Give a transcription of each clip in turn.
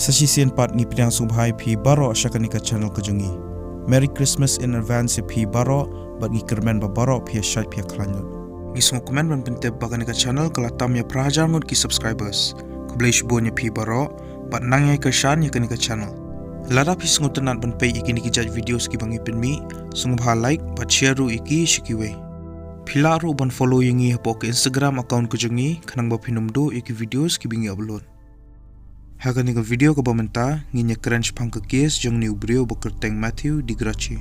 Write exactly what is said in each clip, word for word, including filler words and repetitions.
Sa shisien pat ngi pdiang sngewbha ïa phi baroh sha kane ka channel ka jong ngi. Merry Christmas in advance ïa phi baroh, bad ngi kyrmen ba baroh phi ïa shait phi ïa khlaiñ lut. Ngi sngewkmen ban pyntip ba kane ka channel ka la tam ïa phra hajar ngut ki subscribers. Khublei shibun ïa phi baroh, bad nang ïai kyrshan ïa kane ka channel. Lada phi sngewtynnat ban peit ïa kine ki jait videos kiba ngi pynmih, sngewbha like bad share ruh ïa ki sha kiwei. Phi lah ruh ban follow ïa ngi hapoh ka Instagram account ka jong ngi, khnang ba phin ym duh ïa ki videos kiba ngi upload. Ha kane ka video kaba mynta, ngin ïa kren shaphang ka case jong une u briew ba kyrteng Matthew Di Grassi.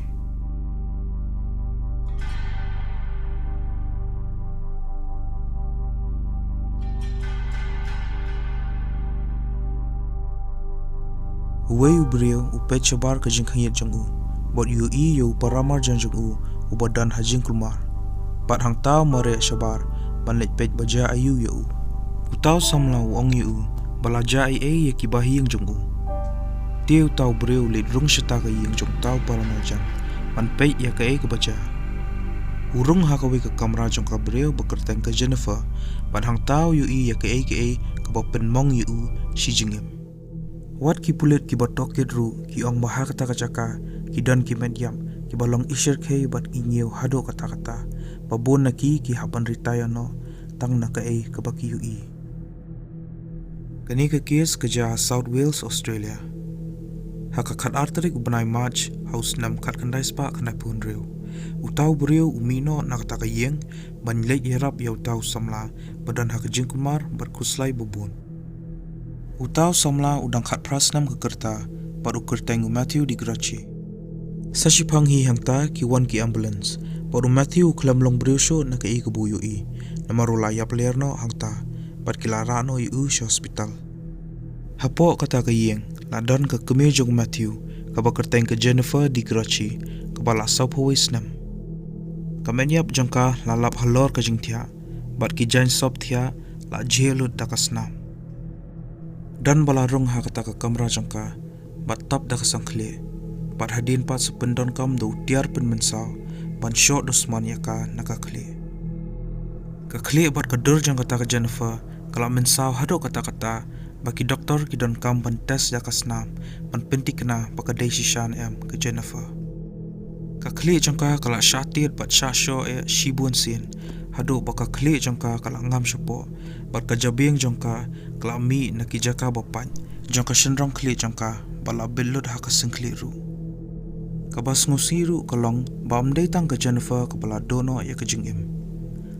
Uwei u briew u peit shabar ka jingkhynñiat jong u, bad u ïohi ïa u paramarjan jong u, uba don ha jingkulmar. Bad hangta u mareh shabar, ban leit peit ba jia aïu ïa u. Uta u samla u ong ïa u, ba la jia ei ei ïa ki bahaïing jong u. Te uta u briew u leit rung shata ka ïing jong uta u paramarjan, ban peit ïa kaei kaba jia. U rung ha kawei ka kamra jong ka briew ba kyrteng ka Jennifer, bad hangta u ïohi ïa kaei kaei kaba pynmong ïa u shi jingim. Wat ki pulit kiba tohkit ruh, ki ong ba ha kata ka jaka, ki don ki met ïap, kiba long ishyrkhei bad ki ñiew haduh katta katta, ba bun na ki ki hap ban retire noh, tang na kaei kaba ki ïohi. Kane ka case ka jia ha South Wales, Australia. Ha ka khatar tarik u bnai March, ha u snem khatkhyndai spah khyndaiphew hynriew. Uta u briew u mih noh na kata ka ïing, ban leit ïarap ïa uta u samla, ba don ha ka jingkulmar, bad khuslai ba bun. Uta u samla u dang khatphra snem ka rta, bad u kyrteng u Matthew Di Grassi. Sa shiphang hi hangta ki wan ki ambulance, bad u Matthew u khlem long briew shuh na kaei kaba u ïohi, namar u la ïap ler noh hangta, bad ki la rah noh ïa u sha hospital. Hapoh kata ka ïing, la don ka kmie jong u Matthew, kaba kyrteng ka Jennifer Di Grassi, kaba la sawphew wei snem. Ka met ïap jong ka la lap halor ka jingthiah, bad ki jaiñ sop thiah, la jhieh lut da ka snam. Don ba la rung ha kata ka kamra jong ka, bad tap da ka sangkhlieh. Bad hadien pat sa pyndonkam da u tiar pynmynsaw, ban shoh dusmon ïa ka na ka khlieh. Ka khlieh bad ka dur jong kata ka Jennifer, ka la mynsaw haduh katta katta, ba ki doktor ki donkam ban test ïa ka snam, ban pynthikna ba ka dei shisha ne em ka Jennifer. Ka khlieh jong ka ka la shah tied bad shah shoh eh shibun sien, haduh ba ka khlieh jong ka ka la ngam shapoh, bad ka jabieng jong ka, ka la mih na ki jaka ba pait, jong ka shynrong khlieh jong ka, bad la bit lut ha ka sangkhlieh ruh. Kaba sngewsih ruh ka long, ba ym dei tang ka Jennifer kaba la duh noh ïa ka jingim.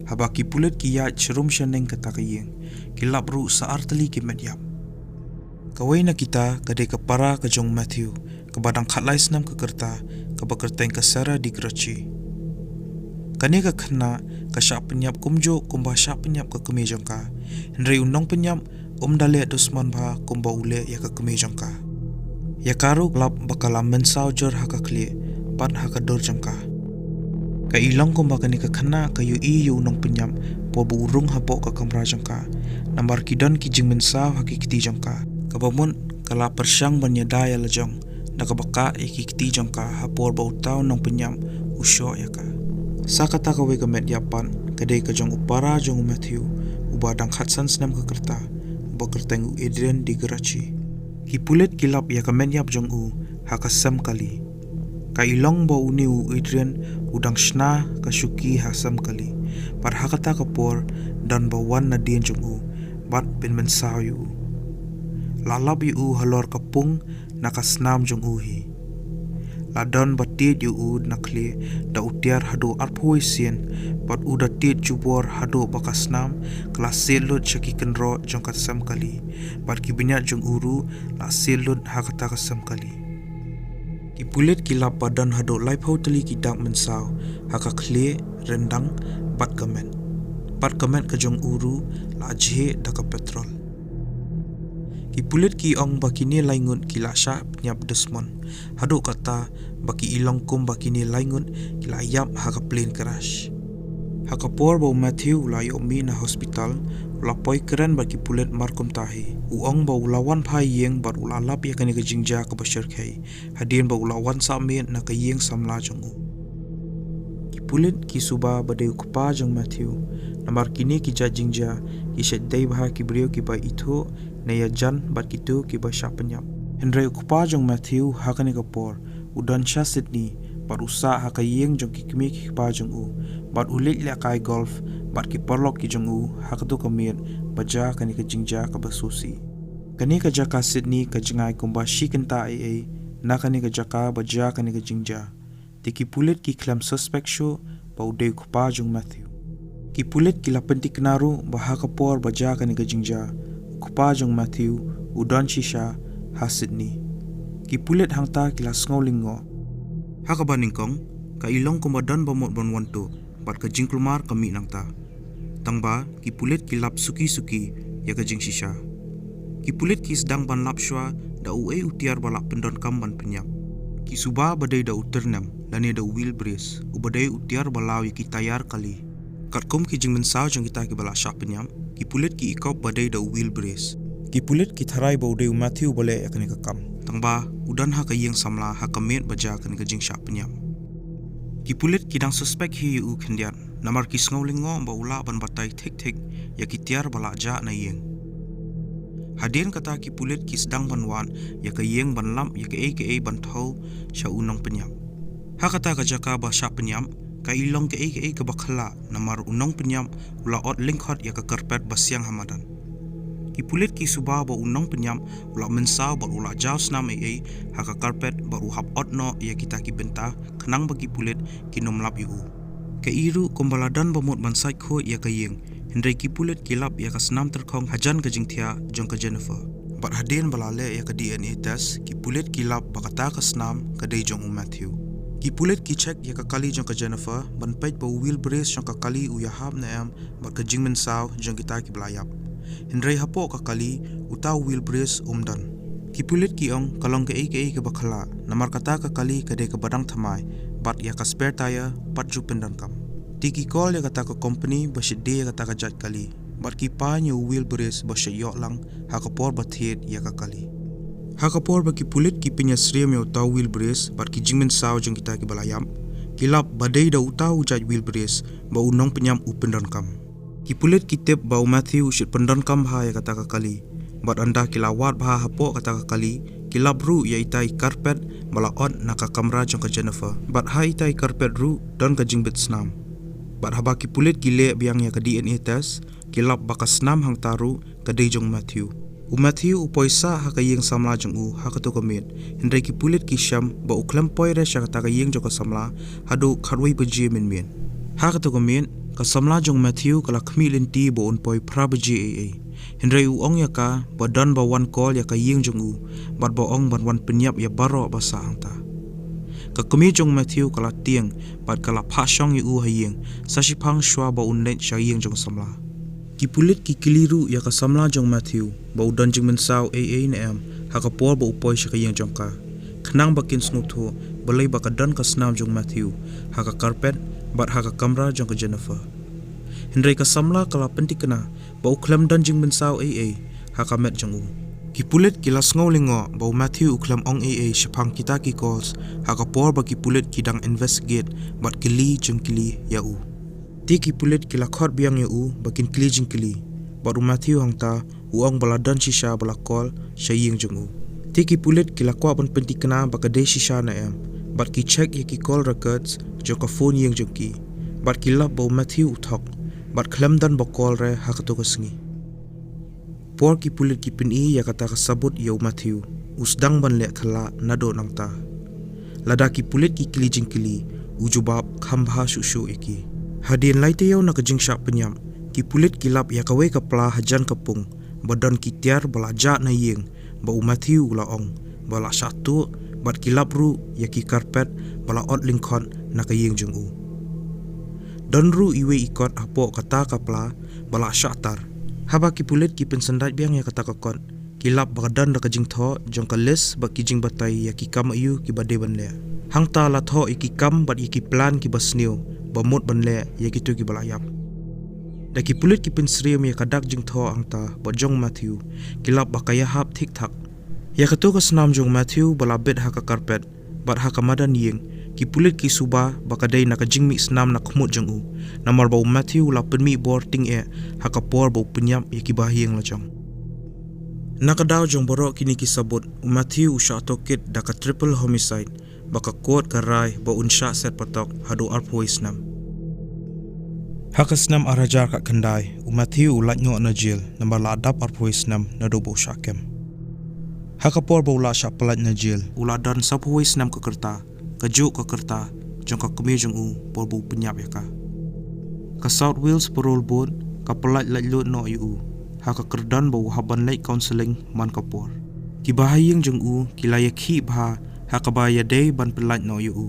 Haba ki pulit ki ïaid sharum shaneng kata ka ïing, ki lap ruh sa ar tylli ki met ïap. Kawei na kita ka dei ka para ka jong u Matthew, kaba dang khatlai snem ka rta, kaba kyrteng ka Sarah Di Grassi. Kane ka khynnah, ka shah pynïap kumjuh, kumba shah pynïap ka kmie jong ka. Hynrei u nongpynïap, um da leh dusmon bha, kumba u leh ïa ka kmie jong ka. Ïa ka ruh ka lap ba ka la mynsaw jur ha ka khlieh, bad ha ka dur jong ka. Ka i long kumba kane ka khynnah ka ïohi ïa u nongpynïap, por ba u rung hapoh ka kamra jong ka. Namar ki don ki jingmynsaw ha ki kti jong ka. Kaba mut ka la pyrshang ban ïada ïa la jong, da kaba kah ïa ki kti jong ka ha por ba uta u nongpynïap u shoh ïa ka. Sa kata kawei ka met ïap pat, ka dei ka jong u para jong u Matthew, uba dang khatsan snem ka rta, uba kyrteng u Adrian Di Grassi. Ki pulit ki lap ïa ka met ïap jong u, ha ka sem kali. Ka i long ba une u Adrian, u dang shna ka shuki ha sem kali. Bad ha kata ka por, don ba wan nadien jong u, bad pynmynsaw ïa u. La lap ïa u halor ka pung, na ka snam jong u hi. La don ba tied ïa u na khlieh, da u tiar haduh arphew wei sien, bad u da tied jubor haduh ba ka snam, ka la sied lut sha ki kynroh jong ka sem kali, bad ki bniat jong u ruh, la sied lut ha kata ka sem kali. Ki pulit ki lap ba don haduh laiphew tylli ki dak mynsaw, ha ka khlieh, ryndang, bad ka met. Bad ka met ka jong u ruh, la jhieh da ka petrol. Ki pulit ki ong ba kine laingut ki la shah pynïap dusmon. Haduh katta, ba ki i long kumba kine laingut, ki la ïap ha ka plane crash. Ha ka por ba u Matthew u la ïoh mih na hospital, u la poi kren bad ki pulit mar kumta hi. U ong ba u la wan phai ïing bad u la lap ïa kane ka jingjia kaba shyrkhei. Hadien ba u la wan sah miet na ka ïing samla jong u. Ki pulit ki suba ba dei u kpa jong u Matthew, Namar kine ki jait jingjia ki shait dei bha ki briew kiba ithuh ne ïajan bad kito kiba shah pynïap. Hynrei u kpa jong Matthew ha kane ka por u don sha Sydney bad u sah ha ka ïing jong ki kmie ki kpa jong u bad u leit lehkai golf bad ki paralok ki jong u ha kato ka miet ba jia kane ka jingjia kaba sngewsih. Kane ka jaka Sydney ka jngai kumba shi kynta ei ei na kane ka jaka ba jia kane ka jingjia. Te ki pulit ki khlem suspek shuh ba u dei u kpa jong Matthew. Ki pulit ki la pyntikna ruh ba ha ka por ba jia kane ka jingjia, u kpa jong Matthew u don shisha ha Sydney. Ki pulit hangta ki la sngew lyngngoh. Ha kaba nyngkong, ka i long kumba don ba mut ban wan tuh bad ka jingkulmar ka mih nangta. Tangba ki pulit ki lap suki suki ïa ka jingshisha. Ki pulit ki sdang ban lap shuwa da uei u tiar ba lah pyndonkam ban pynïap. Ki suba ba dei da u tyrnem lane da u wheelbrace uba dei u tiar ba law ïa ki tayar kali. Katkum ki jingmynsaw jong kita kiba lah shah pynïap, ki pulit ki ikop ba dei da u wheelbrace. Ki pulit ki tharai ba u dei u Matthew ba leh ïa kane ka kam. Tangba u don ha ka ïing samla ha ka miet ba jia kane ka jingshah pynïap. Ki pulit ki dang suspek hi ïa u khyndiat namar ki sngew lyngngoh ba u lah ban batai thik thik ïa ki tiar ba lah jah na ïing. Hadien kata ki pulit ki sdang ban wad ïa ka ïing ban lap ïa kaei kaei ban thew sha u nongpynïap. Ha kata ka jaka ba shah pynïap ka i long kaei kaei kaba khlak namar u nongpynïap u la ot lyngkhot ïa ka karpet ba siang ha madan. Ki pulit ki suba ba u nongpynïap u la mynsaw bad u la jaw snam ei ei ha ka karpet bad u hap ot noh ïa kita ki bynta khnang ba ki pulit kin ym lap ïa u. Ka i ruh kumba la don ba mut ban sait khuid ïa ka ïing, hynrei ki pulit ki lap ïa ka snam tyrkhong hajan ka jingthiah jong ka Jennifer. Bad hadien ba la leh ïa ka D N A test, ki pulit ki lap ba kata ka snam ka dei jong u Matthew. Ki pulit ki check ïa ka kali jong ka Jennifer ban peit ba u wheelbrace jong ka kali u ïahap ne em bad ka jingmynsaw jong kita kiba la ïap. Hynrei hapoh ka kali uta u wheelbrace um don. Ki pulit ki ong ka long kaei kaei kaba khlak namar kata ka kali ka dei kaba dang thymmai bad ïa ka spare tyre pat ju pyndonkam. Te ki call ïa kata ka company ba shait die ïa kata ka jait kali bad ki pan ïa u wheelbrace ba shait ïoh lang ha ka por ba thied ïa ka kali. Ha ka por ba ki pulit ki pynïasyriem ïa uta u wheelbrace bad ki jingmynsaw jong kita kiba la ïap, ki lap ba dei da uta u jait wheelbrace ba u nongpynïap u pyndonkam. Ki pulit ki tip ba u Matthew u shait pyndonkam bha ïa kata ka kali. Bad ynda ki la wad bha hapoh kata ka kali, ki lap ruh ïa ita i karpet ba la ot na ka kamra jong ka Jennifer. Bad ha ita i karpet ruh don ka jingbit snam. Bad haba ki pulit ki leh biang ïa ka D N A test, ki lap ba ka snam hangta ruh ka dei jong u Matthew. U Matthew u poi sah ha ka ïing samla jong u ha kato ka miet. Hynrei ki pulit ki shem ba u khlem poi re sha kata ka ïing jong ka samla haduh khatwei baje mynmiet. Ha kato ka miet, ka samla jong u Matthew ka la khmih lynti ba un poi phra baje ei ei. Hynrei u ong ïa ka ba don ba wan call ïa ka ïing jong u bad ba ong ban wan pynïap ïa baroh ba sah hangta. Ka kmie jong u Matthew ka la tieng bad ka la phah shong ïa u ha ïing sa shiphang shuwa ba un leit sha ïing jong ka samla. Ki pulit ki kylli ruh ïa ka samla jong u Matthew ba u don jingmynsaw ei ei ne em ha ka por ba u poi sha ka ïing jong ka, khnang ba kin sngewthuh balei ba ka don ka snam jong u Matthew ha ka karpet bad ha ka kamra jong ka Jennifer. Hynrei ka samla ka la pyntikna ba u khlem don jingmynsaw ei ei ha ka met jong u. Ki pulit ki la sngew lyngngoh ba u Matthew u khlem ong ei ei shaphang kita ki calls ha ka por ba ki pulit ki dang investigate bad kylli jingkylli ïa u. Te ki pulit ki la khot biang ïa u ba kin kylli jingkylli. Bad u Matthew hangta u ong ba la don shisha ba la call sha ïing jong u. Te ki pulit ki la kwah ban pyntikna ba ka dei shisha ne em. Bad ki check ïa ki call records jong ka phone ïing jong ki. Bad ki lap ba u Matthew u thok bad khlem don ba call re ha kato ka sngi. Por ki pulit ki pyni ïa kata ka sabut ïa u Matthew, u sdang ban leh khlad naduh nangta. Lada ki pulit ki kylli jingkylli, u jubab kham bha shuh shuh ïa ki. Hadien lai taïew na ka jingshah pynïap, ki pulit ki lap ïa kawei ka pla hajan ka pung ba don ki tiar ba la jah na ïing ba u Matthew u la ong ba la shah tuh, bad ki lap ruh ïa ki karpet ba la ot lyngkhot na ka ïing jong u. Don ruh iwei i kot hapoh kata ka pla ba la shah tar. Haba ki pulit ki pynsyndait biang ïa kata ka kot, ki lap ba ka don da ka jingthoh jong ka list bad ki jingbatai ïa ki kam aïu kiba dei ban leh. Hangta la thoh ïa ki kam bad ïa ki plan kiba sniew ba mut ban leh ïa kito kiba la ïap. Da ki pulit ki pynsyriem ïa ka dak jingthoh hangta bad jong u Matthew, ki lap ba ka ïahap thik thak. Ïa kato ka snam jong u Matthew ba la bit ha ka karpet bad ha ka madan ïing, Ki pulit ki suba ba ka dei na ka jingmih snam na khmut jong u, namar ba u Matthew u la pynmih bor tyngeh ha ka por ba u pynïap ïa ki bahaïing lajong. Na ka daw jong baroh kine ki sabut, u Matthew u shah tohkit da ka triple homicide, ba ka kot ka rai ba un shah set patok haduh arphew snem. Ha ka snem arhajar khatkhyndai, u Matthew u lait noh na jel namar la dap arphew snem naduh ba u shah kem. Ha ka por ba u la shah pyllait na jel, u la don sawphew snem ka rta, kajuh ka rta jong ka kmie jong u por ba u pynïap ïa ka. Ka South Wales Parole Board ka pyllait laitluid noh ïa u ha ka kyrdan ba u hap ban leit counselling man ka por. Ki bahaïing jong u ki la ïakhih bha ha kaba ïadei ban pyllait noh ïa u.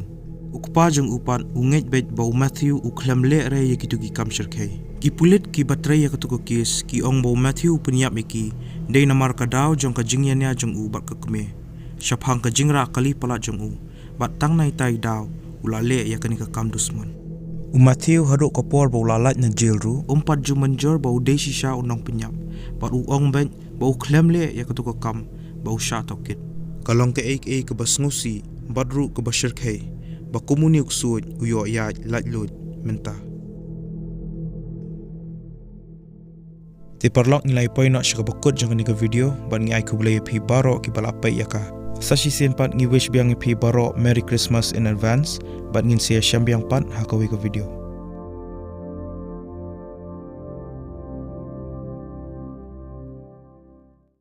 U kpa jong u pat u ngeit beit ba u Matthew u khlem leh re ïa kito ki kam shyrkhei. Ki pulit kiba trei ïa kato ka kes ki ong ba u Matthew u pynïap ïa ki dei namar ka daw jong ka jingïania jong u bad ka kmie, shaphang ka jingrah kali palat jong u, bad tang na itai i daw u la leh ïa kane ka kam dusmon. U Matthew haduh ka por ba u la lait na jel ruh um pat ju mynjur ba u dei shisha u nongpynïap, bad u ong beit ba u khlem leh ïa kato ka kam ba u shah tohkit. Ka long kaei kaei kaba sngewsih bad ruh kaba shyrkhei ba kum une u ksuid u ïoh ïaid laitluid mynta. Te paralok, ngi la ïa poi noh sha kaba kut jong kane ka video bad ngi ai khublei ïa phi baroh kiba la peit ïa ka. Sa shisien pat ngi wish biang ïa phi baroh Merry Christmas in advance, bad ngin sa ïashem biang pat ha kawei ka video.